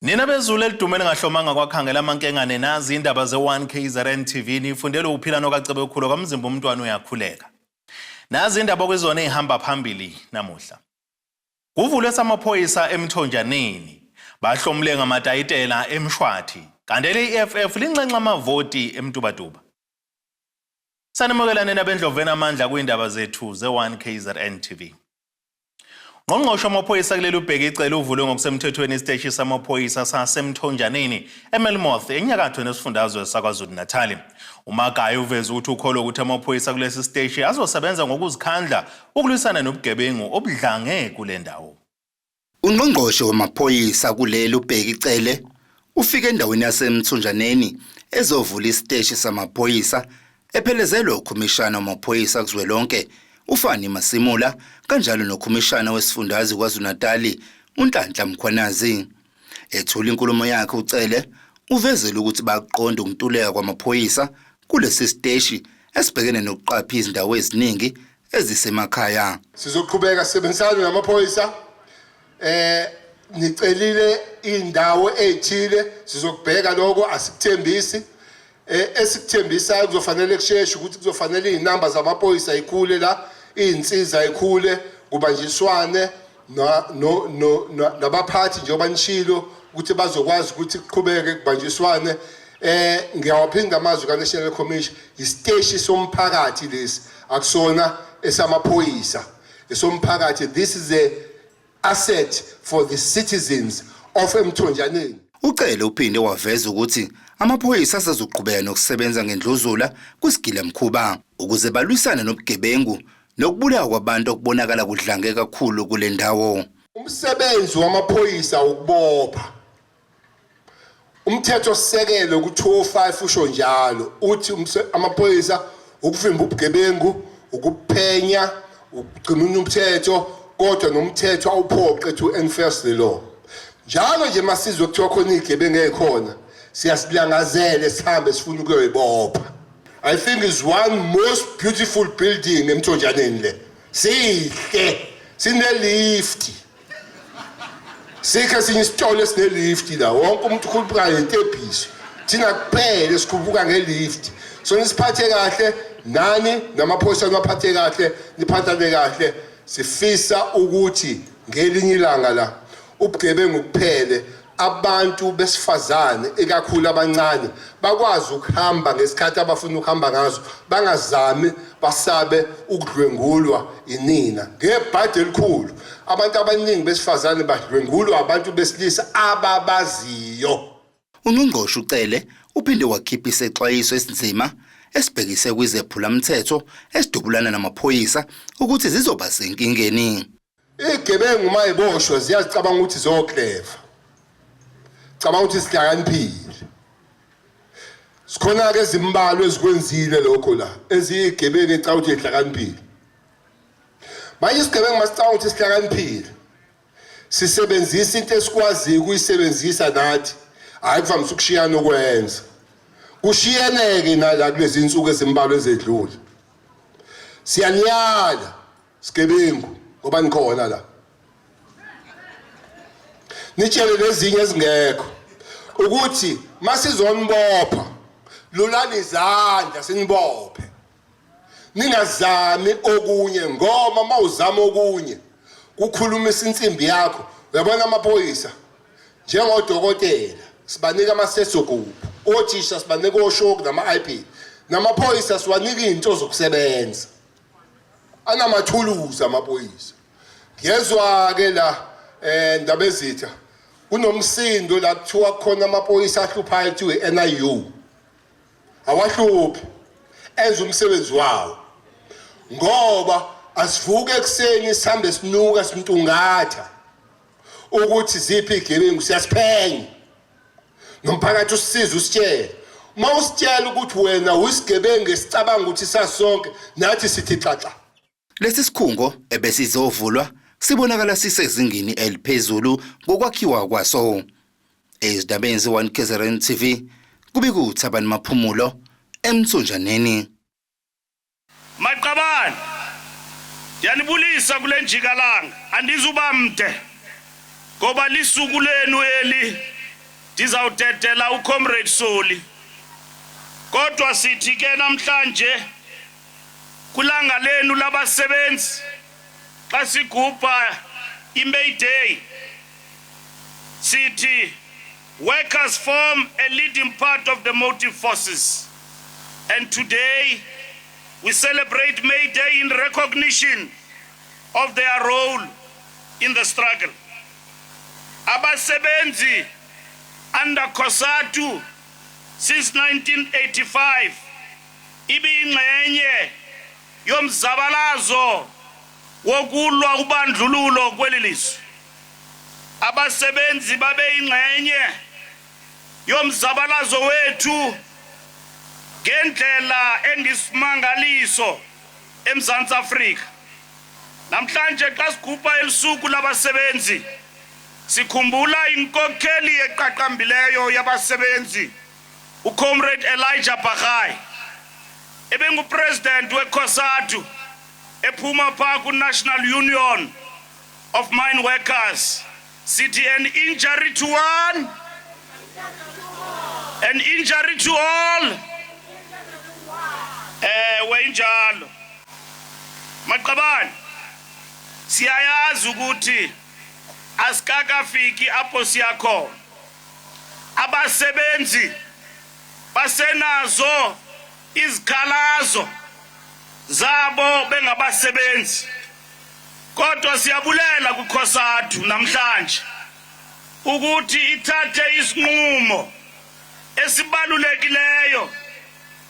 Nina bezulu elidume lingahlomanga kwakhangela amankengane nazi indaba ze-1 KZN TV nifundele uphila nokacebe ukhulo kamzimba umntwana uyakhuleka. Nazi indaba kwizona ezihamba phambili namuhla. Kuvulwe samaphoyisa emthonjaneni bahlomule ngamatayitela emshwathi kanti ele-EFF linxenxa amavoti emtubatuba. Sanimukela nina bendloveni amandla kwindaba zethu ze-1 KZN TV. Ngqongqoshe wamaphoyisa kuleli uBheki Cele uvulwe ngokusemthethweni isiteshi samaphoyisa saseMthonjaneni eMelmoth enyakatho nesifundazwe saKwaZulu-Natal. UMagaye uveze ukuthi ukholwa ukuthi amaphoyisa kulesi siteshi azosebenza ngokuzikhandla ukulwisana nobugebengu obudlange kule ndawo. Ungqongqoshe wamaphoyisa kuleli uBheki Cele ufike endaweni yaseMthunjaneni ezovula isiteshi samaphoyisa ephelezelwe ukhomishana wamaphoyisa kuzwelonke uFani Masimula kanjalo nokhomishana wesifundazwe KwaZulu-Natali uNhlanhla Mkhwanazi. Ethula inkulumo yakhe uCele uvezele ukuthi bakuqonda ukuntuleka kwamaphoyisa kulesi siteshi esibhekene nokuqapha izindawo eziningi ezisemakhaya. Sizoqhubeka sisebenzisane namaphoyisa nicelile indawo ezithile sizokubheka lokho asikuthembisi esikuthembisayo kuzofanele kusheshe ukuthi kuzofanele izinamba zamaphoyisa ikhule la izinsiza ikhule kubanjiswane no no nabaphathi njengoba nishilo ukuthi bazokwazi ukuthi kuqhubeke kubanjiswane ngiyawaphinda amazwi ka-National Commission isiteshi somphakathi lesi akusona esamaphoyisa esomphakathi. This is a asset for the citizens of Emthonjaneni. Ucele uphinde waveza ukuthi amaphoyisa asazoqhubeka nokusebenza ngendluzula kwisigilamkhuba ukuze balwisane nobugebengu nokubulawa kwabantu okubonakala kudlange kakhulu kule ndawo. Umsebenzi wamaphoyisa ukubopha. Umthetho sisekelo ku-205 usho njalo uthi amaphoyisa ukuvimba ubugebengu, ukuphenya, ukugcina umthetho, kodwa nomthetho awuphoqe to enforce the law. Njalo nje masizwe kuthiwa khona izigebengu ezikhona siyasilangazele sihambe sifuna ukuyoyibopha. I think is one most beautiful building eMthonjaneni le. Sihle, sine-lift. Sikho esinye isitolo esine-lift la, wonke umuntu ukhuphuka ngentebhiso. Thina kuphela esikhuphuka nge-lift. So nisiphathe kahle nani namaphoyisa niwaphathe kahle, niphathane kahle. Sifisa ukuthi ngelinye ilanga la ubugebengu kuphele abantu besifazane ikakhulu abancane bakwazi ukuhamba ngesikhathi abafuna ukuhamba ngazo bangazami basabe ukudlwengulwa inina ngebhadi elikhulu. Abantu abaningi besifazane badlwengulwa abantu besilisa ababaziyo. Ungqongqoshe uCele uphinde wakhipha isexwayiso esinzima esibhekise kwizephulamthetho esidubulana namaphoyisa ukuthi zizoba senkingeni. Igebengu uma iboshwa ziyazicabanga ukuthi zokleva. Cabanga ukuthi sihlakaniphile. Sikhona ke ezimbalwa ezikwenzile lokho la, eziyigebengu ecabanga ukuthi ihlakaniphile. Manje isigebengu masicabanga ukuthi sihlakaniphile. Sisebenzisa into esikwaziyo ukuyisebenzisa nathi. Hayi kuvamise ukushiyana ukwenza. Kushiyeneke nala kulezi insuku ezimbalwa ezedlule. Siyaniyala sigebengu ngoba nikhona la. Nitshele lezinye ezingekho ukuthi masizonibopha lulani izandla sinibophe. Ningazami okunye ngoba mawuzama okunye kukhulumisa insimbi yakho. Uyabona amaphoyisa njengodokotela sibanika ama-stethoscope, othisha sibanika oshoki nama-IP, namaphoyisa siwanika izinto zokusebenza. Anamathuluzi amaphoyisa. Ngiyezwa-ke la ndaba ezitha kunomsindo la kuthiwa kukhona amaphoyisa ahluphayo kuthiwa i-NIU. Awahluphi, enza umsebenzi wawo ngoba asivuke ekuseni sihambe sinuka sintungatha ukuthi ziphi igebengu siyasiphenya nomphakathi usisiza usitshele. Uma usitshela ukuthi wena uyisigebengu esicabanga ukuthi sasonke nathi sithi xaxa. Lesi sikhungo ebesizovulwa sibonakala sisezingeni eliphezulu ngokwakhiwa kwaso. Ezindabeni ze-1 KZN TV kubika uThabani Maphumulo eMthonjaneni. Maqabane, ndiyanibulisa kule njikalanga, andizuba mde ngoba lisuku lenu eli. Ndizawudedela uComrade Soli. Kodwa sithi ke namhlanje kwilanga lenu labasebenzi xa sigubha iMay Day sithi workers form a leading part of the motive forces and today we celebrate May Day in recognition of their role in the struggle. Abasebenzi under COSATU since 1985 ibiyingxenye yomzabalazo wokulwa ubandlululo kweli lizwe. Abasebenzi babeyingxenye yomzabalazo wethu ngendlela engisimangaliso eMzantsi Afrika. Namhlanje xa sigubha elisuku labasebenzi sikhumbula inkokheli eqaqambileyo yabasebenzi uComrade Elijah Barayi ebengupresident weCOSATU ephuma phaa ku-National Union of Mine Workers. Sithi an injury to one, an injury to all. Ewe injalo. Maqabane, siyayazi ukuthi asikakafiki apho siyakhona. Abasebenzi basenazo izikhalazo zabo bengabasebenzi. Kodwa siyabulela kuCOSATU namhlanje ukuthi ithathe isinqumo esibalulekileyo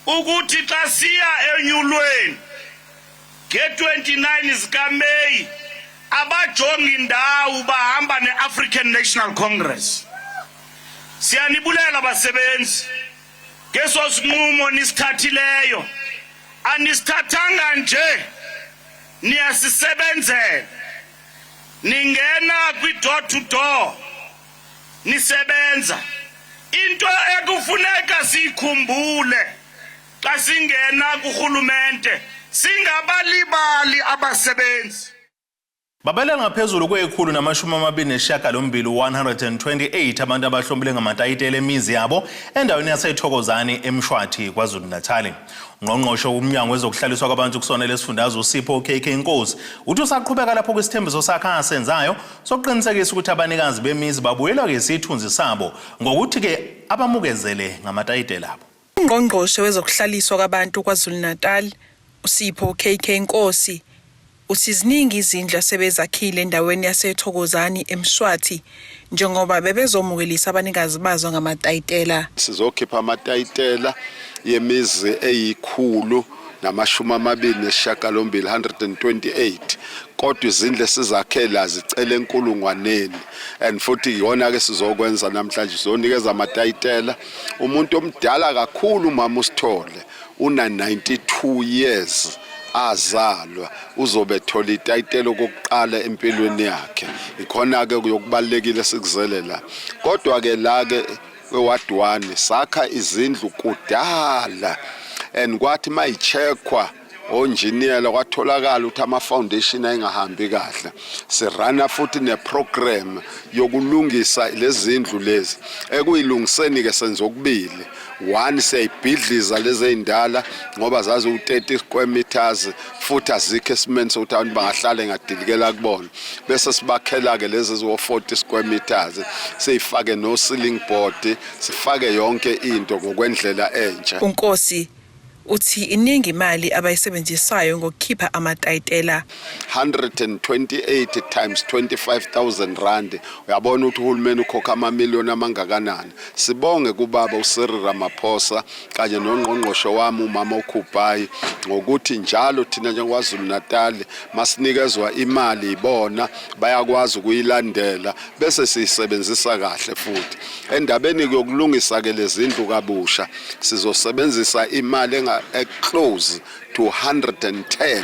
ukuthi xa siya enyulweni nge-29 zikaMeyi abajongi ndawo bahamba ne-African National Congress. Siyanibulela basebenzi ngeso sinqumo nisithathileyo. Anisithathanga nje, niyasisebenzela. Ningena kwi-door to door nisebenza. Into ekufuneka siyikhumbule xa singena kurhulumente, singabalibali abasebenzi. Babelela ngaphezulu kwe-128 128 abantu abahlomile ngamatayitela emizi yabo endaweni yaseThokozani eMshwathi KwaZulu-Natal. Ungqongqoshe womnyango wezokuhlaliswa kwabantu kusona lesifundazwe uSipho KK Nkosi uthi usaqhubeka lapho kwisithembiso sakhe asenzayo sokuqinisekisa ukuthi abanikazi bemizi babuyelwa ngesithunzi sabo ngokuthi-ke abamukezele ngamatayitela abo. Ungqongqoshe wezokuhlaliswa kwabantu KwaZulu-Natal uSipho KK Nkosi uthi ziningi izindlu asebezakhile endaweni yaseThokozani eMshwathi njengoba bebezomukelisa abanikazi bazo ngamatayitela. Sizokhipha amatayitela yemizi eyi-128 128, kodwa izindlu esizakhela zicela enkulungwaneni and futhi iyona ke sizokwenza namhlanje, sizonikeza amatayitela umuntu omdala kakhulu, umama uSithole, una 92 years azalwa, uzobe ethola itayitela okokuqala empilweni yakhe. Ikhona ke kuyokubalekile sikuzele la, kodwa ke la ke eWard 1 sakha izindlu kudala and kwathi mayicheckwa onjiniyela kwatholakala ukuthi ama-foundation ayingahambi kahle. Sirana futhi ne-program yokulungisa lezi zindlu lezi. Ekuyilungiseni ke senza okubili: one, siyayibhidliza lezi ey'ndala ngoba zaziwu-30 square meters futhi azikho esimeni sokuthi abantu bangahlala engadilikela kubona, bese sibakhela-ke lezi eziwo-40 square meters, siyifake no-ceiling board, sifake yonke into ngokwendlela entsha. UNkosi uthi iningi imali abayisebenzisayo ngokukhipha amatayitela. 128 times 25,000 rand, uyabona ukuthi uhulumeni ukhokha amamiliyoni amangakanani. Sibonge kubaba uCyril Ramaphosa kanye nongqongqoshe wami umama uKhubayi ngokuthi njalo thina njengoKwaZulu Natal masinikezwa imali ibona bayakwazi ukuyilandela bese siyisebenzisa kahle. Futhi endabeni yokulungisa ke lezindlu kabusha sizosebenzisa imali enga close to 110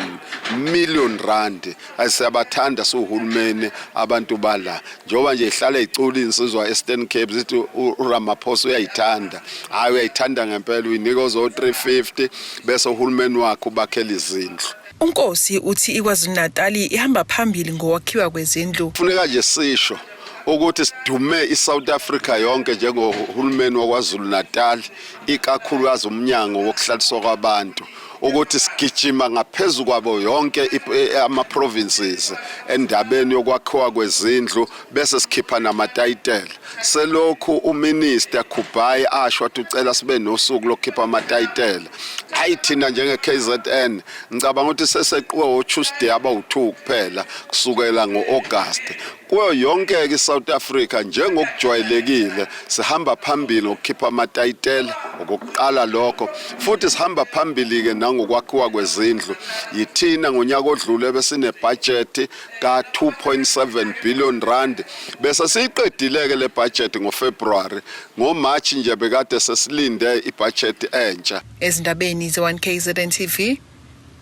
million rand. Asiyabathanda siwuhulumeni abantu bala, njengoba nje ihlala icula insizwa Eastern Cape zithi uRamaphosa uyayithanda. Hayi, uyayithanda ngempela, uyinika ozo 350 bese uhulumeni wakhe ubakhela izindlu. UNkosi uthi iKwaZulu-Natal ihamba phambili ngokwakhiwa kwezindlu. Kufuneka nje sisho Ukuthi sidume iSouth Africa yonke njengohulumeni waKwaZulu Natal, ikakhulukazi umnyango wokuhlaliswa kwabantu, ukuthi sigijima ngaphezu kwabo yonke ama-provinces endabeni yokwakhiwa kwezindlu bese sikhipha namatayitela. Selokhu uMinister Kubayi asho wathi ucela sibe nosuku lokukhipha amatayitela, hayi thina njenge-KZN ngicabanga ukuthi seseqiwe o-Tuesday abawu-2 kuphela kusukela ngo-August. Kuyo yonke-ke i-South Africa njengokujwayelekile sihamba phambili ngokukhipha amatayitela, okokuqala lokho, futhi sihamba phambili-ke nangokwakhiwa kwezindlu. Yithina ngonyaka odlule besinebhajethi ka-2.7 billion rand, bese siyiqedile-ke le bhajethi ngoFebruary. NgoMarch nje bekade sesilinde ibhajethi entsha. Ezindabeni ze-1KZN TV,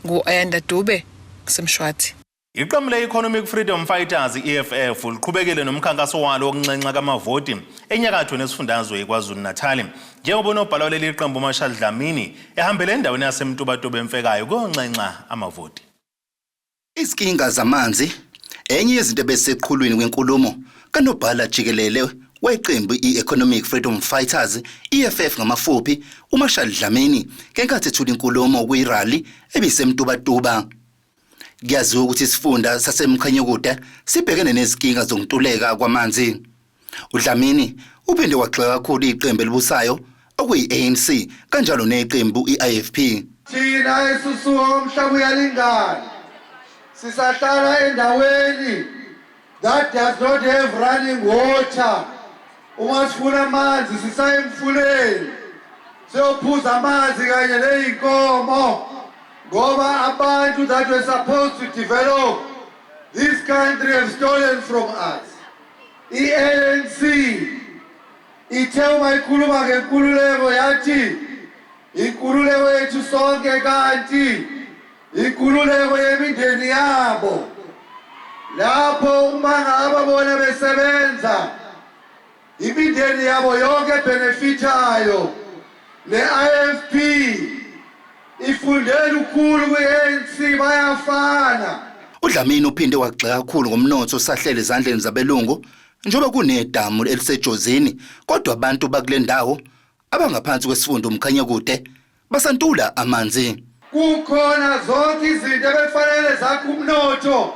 ngu-Ayanda Dube, kuseMshwathi. Iqembu le-Economic Freedom Fighters, EFF, liqhubekile nomkhankaso walo wokunxenxa kamavoti enyakatho nesifundazwe iKwaZulu-Natal. Njengoba unobhala waleli qembu uMarshall Dlamini ehambele endaweni yaseMtubatuba eMfekayo kuyonxenxa amavoti. Izinkinga zamanzi enye yezinto ebeseqhulwini kwenkulumo kanobhala jikelele weqembu i-Economic Freedom Fighters, EFF ngamafuphi, uMarshall Dlamini ngenkathi ethula inkulumo kwi-rally ebiseMtubatuba. Kuyaziwa ukuthi isifunda saseMkhanyakude sibhekene nezinkinga zokuntuleka kwamanzi. UDlamini uphinde wagxeka kakhulu iqembu elibusayo okuyi-ANC kanjalo neqembu i-IFP. Thina esisuka umhlaba uyalingana, sisahlala endaweni that does not have running water. Uma sifuna amanzi sisaya emfuleni siyophuza amanzi kanye ney'nkomo, ngoba abantu that were supposed to develop this country have stolen from us. I-ANC ithe uma ikhuluma ngenkululeko yathi inkululeko yethu sonke, kanti inkululeko yemindeni yabo. Lapho uma ngabe bona besebenza, imindeni yabo yonke benefitayo. Le-IFP ifunde lukhulu kwi-ANC, bayafana. UDlamini uphinde wagxeka kakhulu ngomnotho osahlele ezandleni zabelungu, njengoba kunedamu eliseJozini kodwa abantu bakule ndawo abangaphansi kwesifunda uMkhanyakude basantula amanzi. Kukhona zonke izinto ebekufanele zakhe umnotho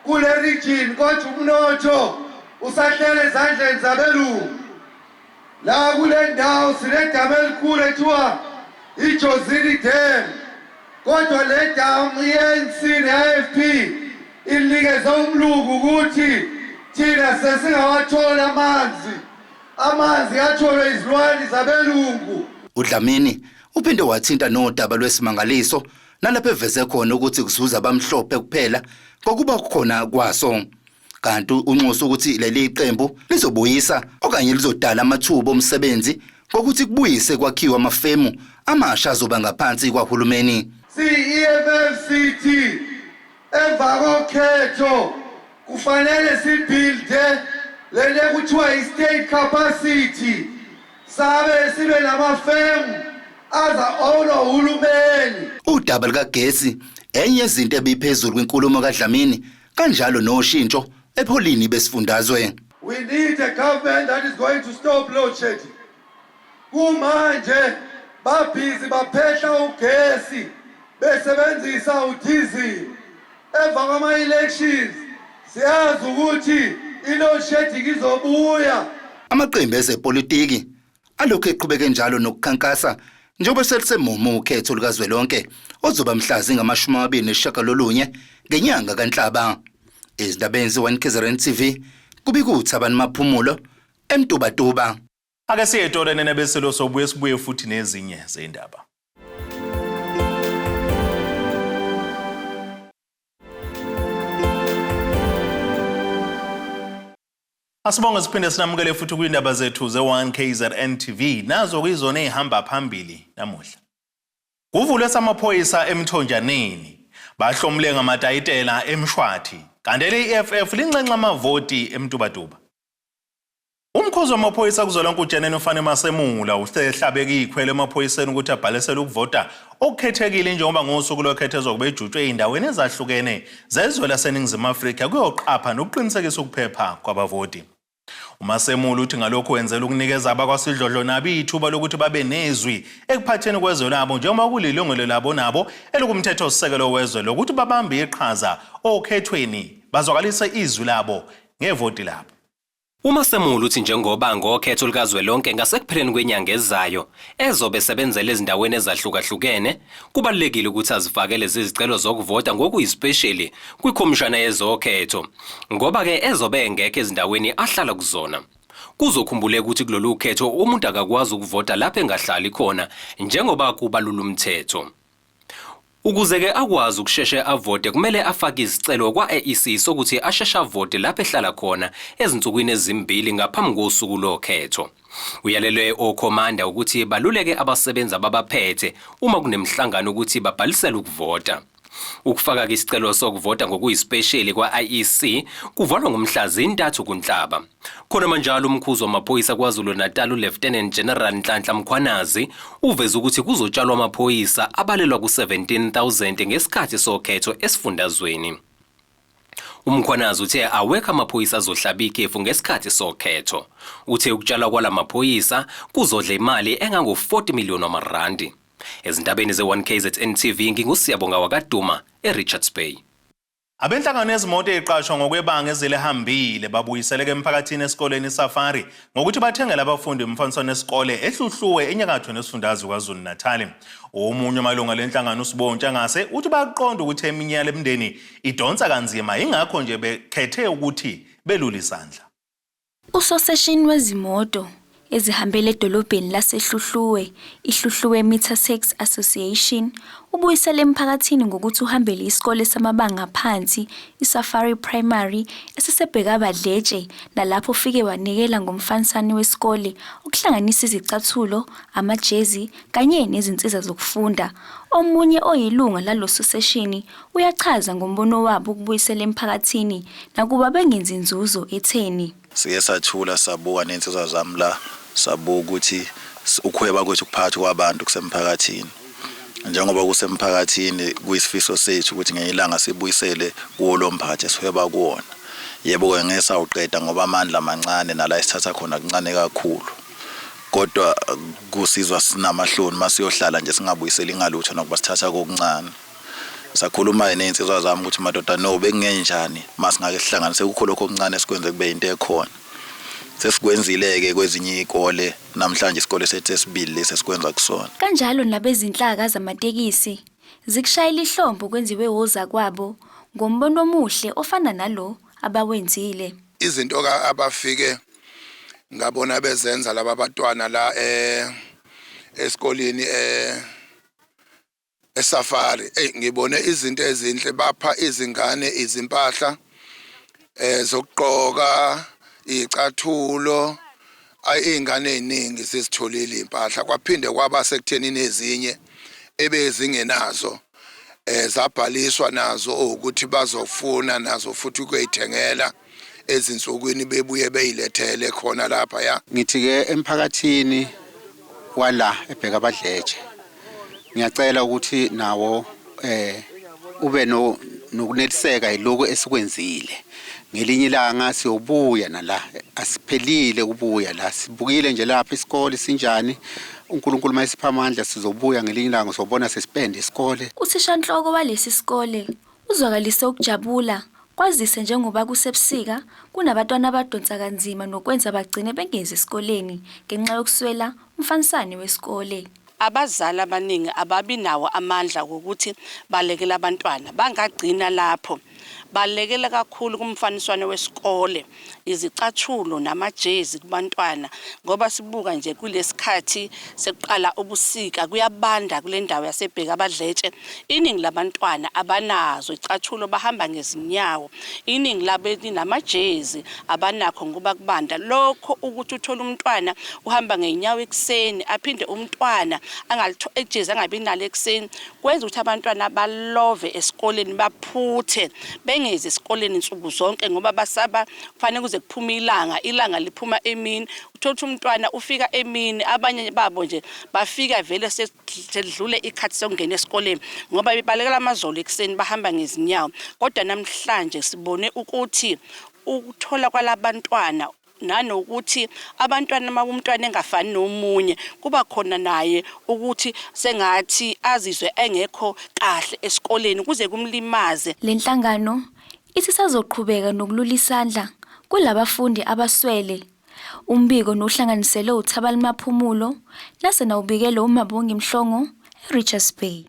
kule region, kodwa umnotho usahlele ezandleni zabelungu. La kule ndawo sinedamu elikhulu ethiwa iJozini Dam, kodwa le damu i-ANC ne-IFP inikeze umlungu ukuthi thina sesingawathola amanzi. Amanzi atholwe izilwane zabelungu. UDlamini uphinde wathinta nodaba lwesimangaliso, nalapho eveze khona ukuthi kuzuza abamhlophe kuphela ngokuba khona kwaso. Kanti unxusa ukuthi leli qembu lizobuyisa okanye lizodala amathuba omsebenzi ngokuthi kubuyise kwakhiwe amafemu amasha azoba ngaphansi kwahulumeni. Siyi-EFF sithi emva kokhetho kufanele sibuilde lento ekuthiwa i-state capacity, sabe sibe namafemu aza ownwa uhulumeni. Udaba likagesi enye yezinto ebiphezulu kwinkulumo kaDlamini, kanjalo noshintsho epholini besifundazwe. We need a government that is going to stop load shedding. Kumanje babhizi baphehla ugesi besebenzisa udiesel. Emva kwama-elections siyazi ukuthi i-load shedding izobuya. Amaqembu ezepolitiki alokhu eqhubeke njalo nokukhankasa njengoba selisemumo ukhetho lukazwelonke ozoba mhla zingama-29 ngenyanga kaNhlaba. Ezindabeni ze-1 KZN TV, kubika uThabani Maphumulo eMtubatuba. Ake siye etoleni nebeselo, sobuye sibuye futhi nezinye zendaba. Asibonge siphinde sinamukele futhi kwindaba zethu ze-1 KZN TV, nazo kuyizona ezihamba phambili namuhla. Kuvulwe samaphoyisa eMthonjaneni, bahlomule ngamatayitela eMshwathi, kanti ele-EFF linxenxa amavoti eMtubatuba. Umkhuzi wamaphoyisa kuzwelonke uJenene uFane Masemula usehlabeke ikhwelo emaphoyiseni ukuthi abhalisele ukuvota okukhethekile, njengoba ngosuku lokhetho ezokuba ejutshwe ey'ndaweni ezahlukene zezwe laseNingizimu Afrika kuyoqapha nokuqinisekisa ukuphepha kwabavoti. UMasemula uthi ngalokhu wenzela ukunikeza abakwasidlodlo nabo ithuba lokuthi babe nezwi ekuphatheni kwezwe labo njengoba kulilungelo labo nabo elikumthethosisekelo wezwe lokuthi babambe iqhaza okhethweni bazwakalise izwi labo ngevoti labo. UMasemula uthi njengoba ngokhetho lukazwelonke ngasekupheleni kwenyanga ezayo ezobe esebenzela ezindaweni ezahlukahlukene, kubalulekile ukuthi azifake lezi zicelo zokuvota ngokuyisipesheli kwikhomishana yezokhetho ngoba-ke ezobe engekho ezindaweni ahlala kuzona. Kuzokhumbuleka ukuthi kulolu khetho umuntu akakwazi ukuvota lapho engahlali khona njengoba kubalula umthetho. Ukuze-ke akwazi ukusheshe avote kumele afake isicelo kwa-IEC sokuthi asheshe avote lapho ehlala khona ezinsukwini ezimbili ngaphambi kosuku lokhetho. Uyalelwe okhomanda ukuthi baluleke abasebenzi ababaphethe uma kunemihlangano ukuthi babhalisele ukuvota. Ukufaka-ke isicelo sokuvota ngokuyisipesheli kwa-IEC kuvalwa ngomhla zintathu kuNhlaba. Khona manjalo umkhuzi wamaphoyisa KwaZulu-Natal uLieutenant General Nhlanhla Mkhwanazi uveze ukuthi kuzotshalwa amaphoyisa abalelwa ku-17,000 ngesikhathi sokhetho esifundazweni. UMkhwanazi uthe awekho amaphoyisa azohlaba ikhefu ngesikhathi sokhetho. Uthe ukutshalwa kwala maphoyisa kuzodla imali engango-40 million wamarandi. Ezindabeni ze-1KZN TV nginguSiyabonga wakaDuma eRichards Bay. Abenhlangano yezimoto eziqashwa ngokwebanga ezilihambile babuyiseleke emphakathini esikoleni iSafari ngokuthi bathengele abafundi umfaniswano wesikole eHluhluwe enyakatho nesifundazwe KwaZulu-Natal. Omunye wamalunga lenhlangano uSibo Ntshangase uthi bayaqonda ukuthi eminye yale mindeni idonsa kanzima ingakho nje bekhethe ukuthi belule isandla. Usoseshini wezimoto ezihambela edolobheni laseHluhluwe, iHluhluwe Meter Taxi Association, ubuyisele emphakathini ngokuthi uhambele isikole samabanga aphansi iSafari Primary esiseBhekabadletshe nalapho ufike wanikela ngomfaniswano wesikole okuhlanganisa izicathulo, amajezi kanye nezinsiza zokufunda. Omunye oyilunga lalo soseshini uyachaza ngombono wabo ukubuyisela emphakathini nakuba bengenzi nzuzo etheni. Sike sathula sabuka nensizwa zami la sabuka ukuthi ukuhweba kwethu kuphakathi kwabantu kusemphakathini. Njengoba kusemphakathini kuyisifiso sethu ukuthi ngelinye ilanga sibuyisele kuwo lo mphakathi esihweba kuwona. Yebo-ke ngeke sawuqeda ngoba amandla mancane nala esithatha khona kuncane kakhulu. Kodwa kusizwa sinamahloni uma siyohlala nje singabuyiseli ngalutho nakuba sithatha kokuncane. Sakhuluma-ke ney'nsizwa zami ukuthi madoda no bekungenjani uma singake sihlanganise kukho lokho okuncane sikwenze kube yinto ekhona. Sesikwenzile-ke kwezinye iy'kole namhlanje isikole sethu sesibili lesi esikwenza kusona. Kanjalo nabezinhlaka zamatekisi zikushayela ihlombe okwenziwe wozakwabo ngombono omuhle ofana nalo abawenzile. Izinto abafike ngabona bezenza laba bantwana la eh esikoleni eh eSafari ey ngibone izinto ezinhle bapha izingane izimpahla eh zokugqoka icathulo ayi izingane eziningi zizitholile impahla kwaphinde kwaba sekutheni nezinye ebezingenazo eh zabhaliswa nazo ukuthi bazofuna nazo futhi ukuyithengela ezinsukwini bebuye beyilethele khona lapha ya ngithi ke emphakathini wala ebheka abadletshe ngiyacela ukuthi nawo eh ube no nokuneliseka yiloko esikwenzile ngelinye ilanga siyobuya nala asiphelile ukubuya la sibukile nje lapha isikole sinjani uNkulunkulu mayisipha amandla sizobuya ngelinye ilanga sobona sesipende isikole. Uthishanhloko walesi sikole Uzwakalise ukujabula kwazise njengoba kusebusika kunabatwana abadonsa kanzima nokwenza bagcine bengezi esikoleni ngenxa yokuswela umfanisane wesikole. Abazali abaningi ababi nawo amandla wokuthi balekele abantwana, bangagcina lapho. Balekela kakhulu kumfaniswano wesikole, izicathulo namajezi kubantwana ngoba sibuka nje kulesikhathi sekuqala ubusika kuyabanda kule ndawo yaseBhekabadletshe iningi labantwana abanazo icathulo bahamba ngezinyawo iningi labo linamajezi abanakho ngoba kubanda lokho ukuthi uthole umntwana uhamba ngey'nyawo ekuseni aphinde umntwana ijezi angabi nalo ekuseni kwenza ukuthi abantwana balove esikoleni baphuthe bengezi esikoleni nsuku zonke ngoba basaba kufanele kuze kuphume ilanga ilanga liphuma emini uthola ukuthi umntwana ufika emini abanye babo nje bafika vele sedlule ikhathi sokungena esikoleni ngoba bebalekela amazolo ekuseni bahamba ngezinyawo kodwa namhlanje sibone ukuthi ukuthola kwalabantwana Nanokuthi abantwana uma umntwana engafani nomunye kuba khona naye ukuthi sengathi azizwe engekho kahle esikoleni kuze kumlimaze. Le nhlangano ithi isazoqhubeka nokulula isandla kulabafundi abaswele. Umbiko nohlanganiselwe uThabani Maphumulo nase nawubikele uMabongi Mhlongo eRichards Bay.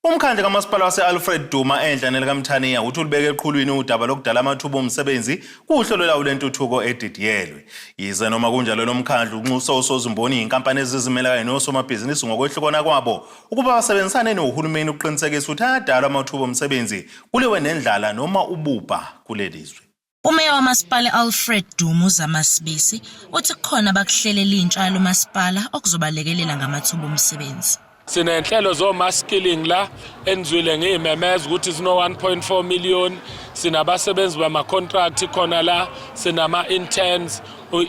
Umkhandlu kaMasipala wase-Alfred Duma enhla nelikaMthaniya uthi ulubeke eqhulwini udaba lokudala amathuba omsebenzi kuhlelo lawo lentuthuko edidiyelwe. Yize noma kunjalo lo mkhandlu unxusa osozimboni, iy'nkampani ezizimele kanye nosomabhizinisi ngokwehlukana kwabo ukuba basebenzisane nohulumeni ukuqinisekisa ukuthi ayadalwa amathuba omsebenzi kuliwe nendlala noma ububha kuleli zwe. Umeya waMasipala Alfred Duma uZama Sibisi uthi kukhona abakuhlelela intsha yalo masipala okuzobalekelela ngamathuba omsebenzi. Sinenhlelo zo-mass skilling la enizwile ngiyimemeza ukuthi sino-1.4 million, sinabasebenzi bama-contract khona la, sinama-interns,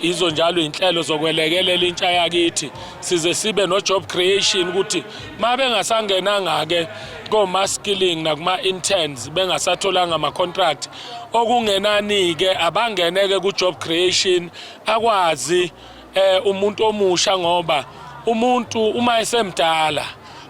izo njalo iy'nhlelo zokwelekelela intsha yakithi size sibe no-job creation ukuthi uma bengasangenanga-ke koma skilling nakuma-interns bengasatholanga ama-contract okungenani-ke abangeneke ku-job creation akwazi eh umuntu omusha ngoba umuntu uma esemdala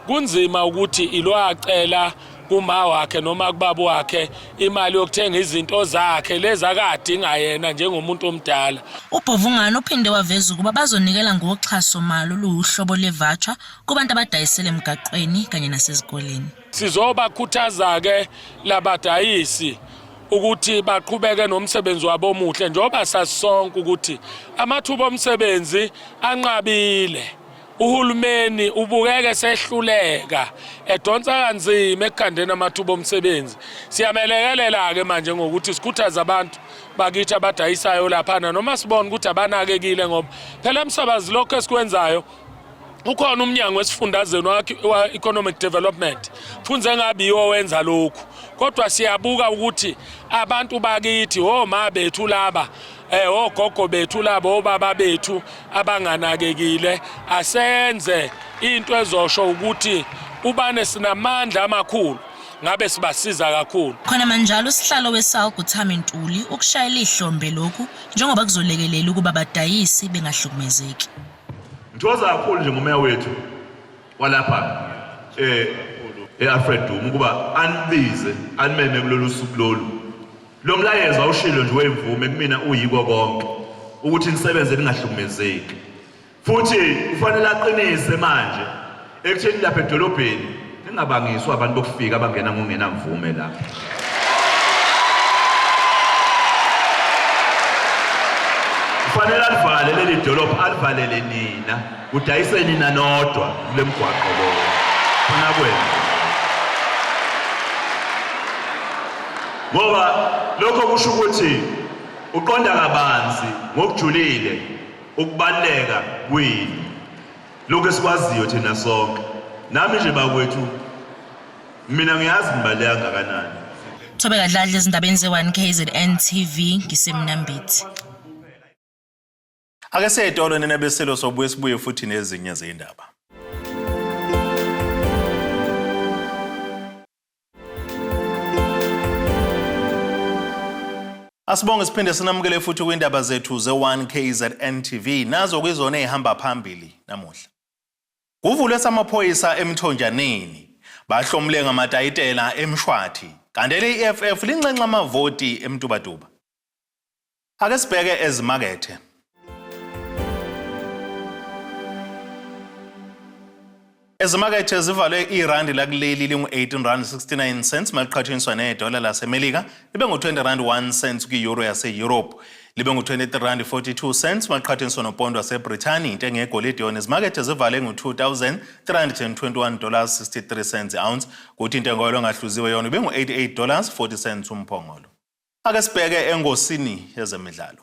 kunzima ukuthi ilwacela kuma wakhe noma kubaba wakhe imali yokuthenga izinto zakhe lezi akadinga yena njengomuntu omdala. UBhovungane uphinde waveza ukuba bazonikela ngoxhaso mali oluwuhlobo lwe-voucher kubantu abadayisela emgaqweni kanye nasezikoleni. Sizobakhuthaza-ke labadayisi ukuthi baqhubeke nomsebenzi wabo omuhle njengoba sasonke ukuthi amathuba omsebenzi anqabile. Uhulumeni ubukeke sehluleka edonsa kanzima ekukhandeni amathuba omsebenzi. Siyamelekelela-ke manje ngokuthi sikhuthaze abantu bakithi abadayisayo laphana noma sibona ukuthi abanakekile ngoba phela msabazi lokho esikwenzayo ukhona umnyango esifundazweni wa-economic development funze ngabe yiwo wenza lokhu kodwa siyabuka ukuthi abantu bakithi oma bethu laba eh ogogo bethu labo obaba bethu abanganakekile asenze into ezosho ukuthi ubane sinamandla amakhulu ngabe sibasiza kakhulu. Khona manjalo usihlalo weSalg uThami Ntuli ukushayela ihlombe lokhu njengoba kuzolekelela ukuba abadayisi bengahlukumezeki. Ngithokoza kakhulu nje ngomeya wethu walapha eh e-Alfred Duma ukuba anibize animeme kulolu suku lolu. Lo mlayezo awushilo nje wemvume kumina uyiko konke ukuthi nisebenze ningahlukumezeki. Futhi kufanele aqinise manje ekutheni lapha edolobheni ningabangiswa abantu bokufika abangena ngokungenamvume lapha. Kufanele alivale leli dolobha alivalele nina kudayise nina nodwa kule mgwaqo lowo khona kwena ngoba lokho kusho ukuthi uqonda kabanzi ngokujulile ukubaluleka kwenu lokho esikwaziyo thina sonke nami nje bakwethu mina ngiyazi ngibaluleka kangakanani. Thobeka Dladla ezindabeni ze-1 KZN TV ngiseMnambithi. Ake seyetolo nina besilo sobuye sibuye futhi nezinye zeyindaba. Asibonge siphinde sinamukele futhi kwindaba zethu ze-1 KZN TV nazo kwizona ezihamba phambili namuhla. Kuvulwe samaphoyisa eMthonjaneni bahlomule ngamatayitela eMshwathi kanti ele-EFF linxenxa amavoti eMtubatuba. Ake sibheke ezimakethe. Ezimakethe zivalwe irandi lakuleli lingu-18 rand 69 cents maliqhathaniswa nedola laseMelika libe ngu-20 rand 1 cents kwi-euro yase-Europe libe ngu-23 rand 42 cents maliqhathaniswa nopondo waseBrithani. Intengo yegolide yona ezimakethe zivale ngu-2321 dollars 63 cents i-ounce kuthi intengo yolo engahluziwe yona ibe ngu-88 dollars 40 cents umphongolo. Ake sibheke engosini yezemidlalo.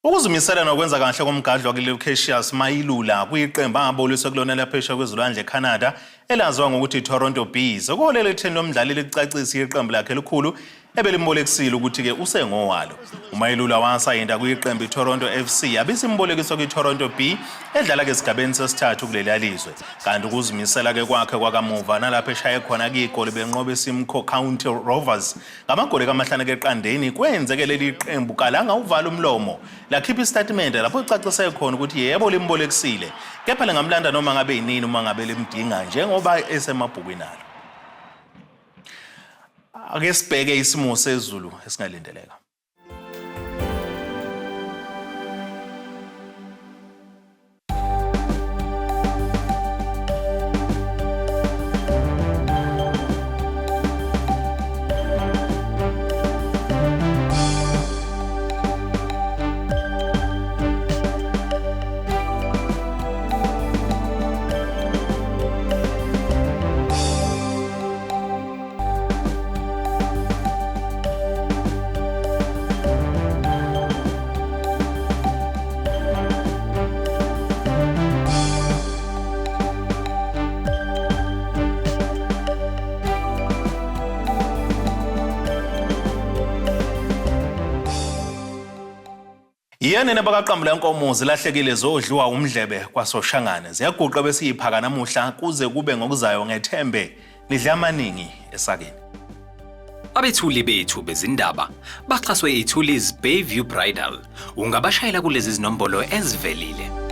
Ukuzimisela nokwenza kahle komgadli wakuleli Cassius Mayilula kuyiqembu angaboliswe kulona laphesheya kwezilwandle eCanada elaziwa ngokuthi iToronto Bees okuholela ekutheni lo mdlali licacise iqembu lakhe elikhulu ebelimbolekisile ukuthi-ke usengowalo. UMailula wasayinda kwiqembu iToronto FC yabisimbolekiswa kwiToronto B edlala-ke esigabeni sesithathu kuleliya lizwe. Kanti ukuzimisela-ke kwakhe kwakamuva nalapho eshaye khona kuyigoli benqoba iSimcoe County Rovers ngamagoli kamahlanu eqandeni kwenzeke leli qembu kalanga uvala umlomo lakhipha isitatimende lapho licacise khona ukuthi yebo limbolekisile kepha lingamlanda noma ngabe yinini uma ngabe limdinga njengoba esemabhukwini alo. Ake sibheke isimo sezulu esingalindeleka. Yenene bakaqambula inkomo zilahlekile zodliwa umdlebe kwaSoshangane. Ziyaguqa besiyiphaka namuhla kuze kube ngokuzayo ngethembe nidle amaningi esakeni. Abethuli bethu bezindaba baxhaswe iThulis Bayview Bridal. Ungabashayela kulezi zinombolo ezivelile.